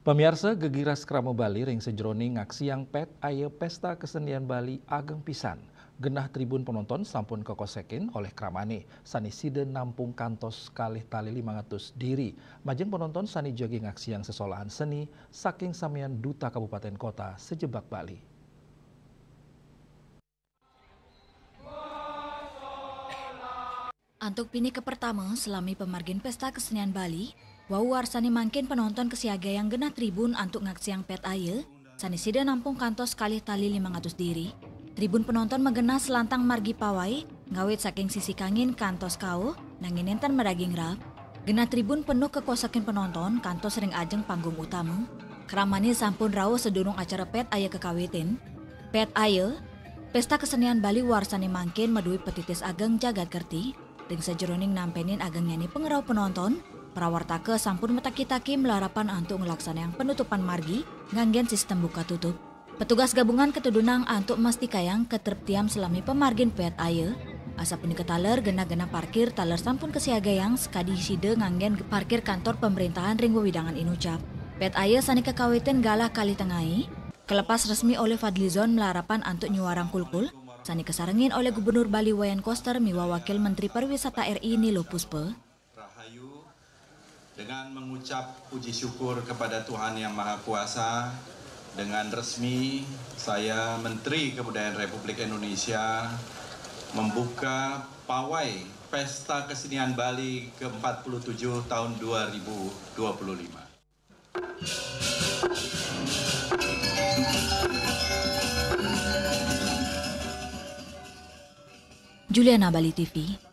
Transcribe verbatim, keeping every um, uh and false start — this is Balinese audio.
Pamiarsa, gegiras krama Bali ring sajeroning ngaksiang Pét Aya Pesta Kesenian Bali ageng pisan. Genah tribun penonton sampun kakosekin olih kramane, sane sida nampung kantos kalih tali limang atus diri, majeng penonton sane jagi ngaksiang sesolahan seni saking samian duta kabupaten kota sejebak Bali. Antuk pinih kapertama, salami pamargin Pesta Kesenian Bali, wau warsané mangkin penonton kasiagayang genah tribun antuk ngaksiang Pét Aya, sané sida nampung kantos kalih tali limang atus diri. Tribun penonton magenah salantang margi pawai, ngawit saking sisi kangin kantos kawo, nanging nénten madaging rap. Genah tribun penuh kakosekin penonton kantos ring ajeng panggung utama. Kramané sampun rauh sadurung acara Pét Aya kakawitin. Pét Aya, Pesta Kesenian Bali warsané mangkin madué patitis ageng jagat kerti, ring sajeroning nampenin agengnyané pangrauh penonton, prawartaka sampun mataki-taki malarapan antuk nglaksanayang penutupan margi nganggén sistem buka tutup. Petugas gabungan katudunang antuk mastikayang katreptian salami pamargin Pét Aya. Asapunika taler genah-genah parkir taler sampun kasiagayang sakadi sida nganggén parkir kantor pamréntahan ring wewidangan inucap. Pét Aya sané kakawitin galah kalih tengai, kalepas resmi olih Fadlizon malarapan antuk nyuarang kulkul, sané kasarengin olih Gubernur Bali Wayan Koster miwah Wakil Menteri Pariwisata R I Nilo Puspa. Rahayu, dengan mengucap puji syukur kepada Tuhan Yang Maha Kuasa, dengan resmi saya, Menteri Kebudayaan Republik Indonesia, membuka pawai Pesta Kesenian Bali ke empat puluh tujuh tahun dua ribu dua puluh lima. Juliana, Bali T V.